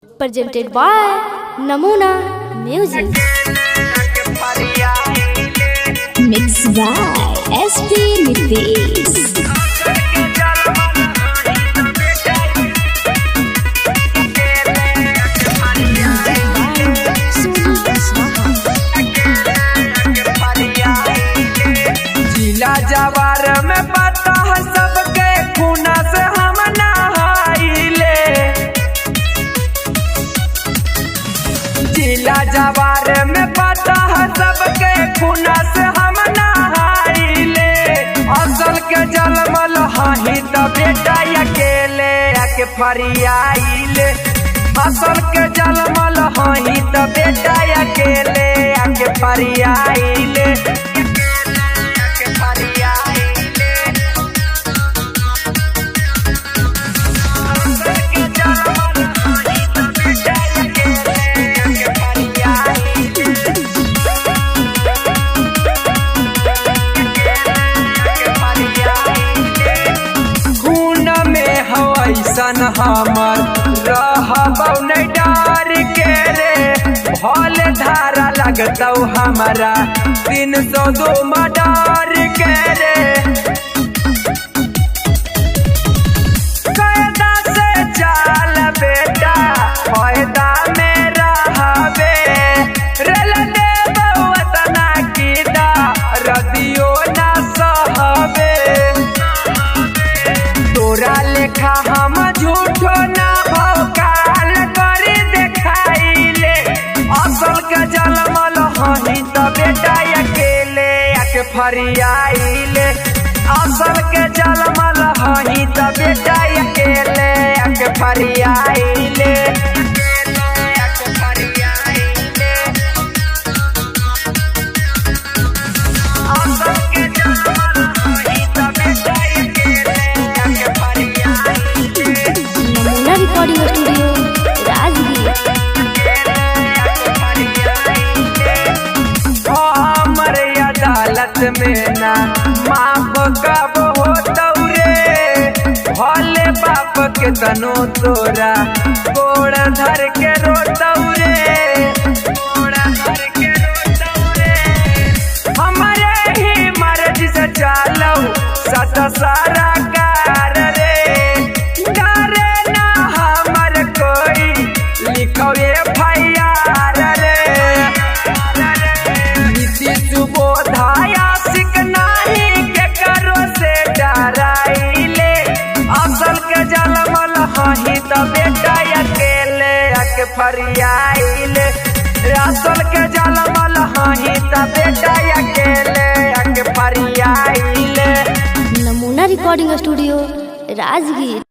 Presented by Namuna Music. Mix by SP Nitesh. जिला जवार में पता है सबके खूना से हम नहाइले। जिला जवार में पता है सबके खूना से हम नहाइले। असल के जलमल हही त बेटा अकेले आके फरियाइले। असल के जलमल हही त बेटा अकेले आके फरियाइले। खून में हो ऐसन हमर रहबौ नहीं डर के रे। भल धारा लगतौ हमारा 302 मडर के रे। कायदा से चाल बेटा फायदा में रहबे। रेल देबौ अतना कीदा रदियो ना सहबे। तोरा लेखा हम झूठो ना भौकाल करी देखाइले। असल के जलमल हही त बेटा अकेले आके फरियाइले। असल के जलमल हही त बेटा अकेले आके फरियाइले। असल के जलमल हही त बेटा अकेले आके फरियाइले। नमूना रिकॉर्डिंग स्टूडियो राजगीर। हमर अदालत में ना माफ कब होतौ रे। भले बाप के तनो तोरा गोड़ धर के रोतौ रे। गोड़ धर के रोतौ रे। हमरे ही मर्जी से चालौ सत सारा कार रे। डरे ना हमर कोई लिखौ एफ.आई.आर. रे। नीति सुबोधाया सिक नाही के करो से डराइले। असल के जलमल हही त बेटा अकेले आके फरियाइले। असल के जलमल हही त बेटा अकेले आके फरियाइले। नमूना रिकॉर्डिंग स्टूडियो राजगीर।